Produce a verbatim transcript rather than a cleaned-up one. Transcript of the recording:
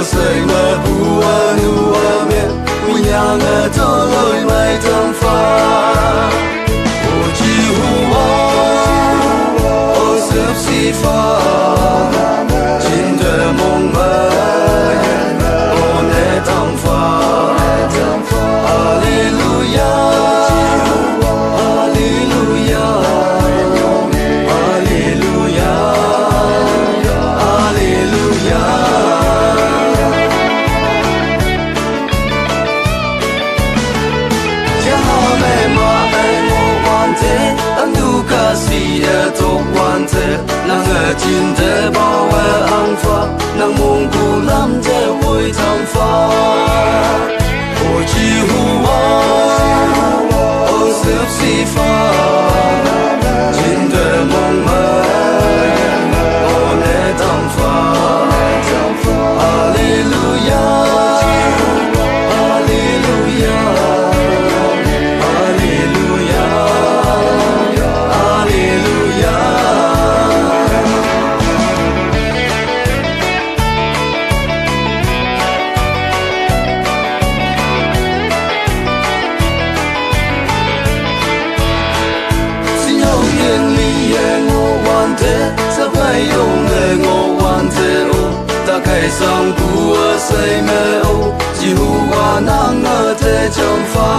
Seimepuo nu a mia, u nyange tholoi mai Jihova. O Jihova, o süpsi fa, cinte mong me, o ne tam fa. Haleluya, haleluya, haleluya, haleluya. Yahweh ma e mo wante, a nu ka si e to wante, nang e cinte ba we angfa, nang mong ku lam te woi tam fa. O Jihova, o süpsi fa, cinte mong me, o ne tam fa. Haleluya, haleluya, haleluya, haleluya. Sinyau kenlie ngo wante, sapai yonge ngo wante o, ta kai sang bu a sei me o, Jihova nang a te jam fa.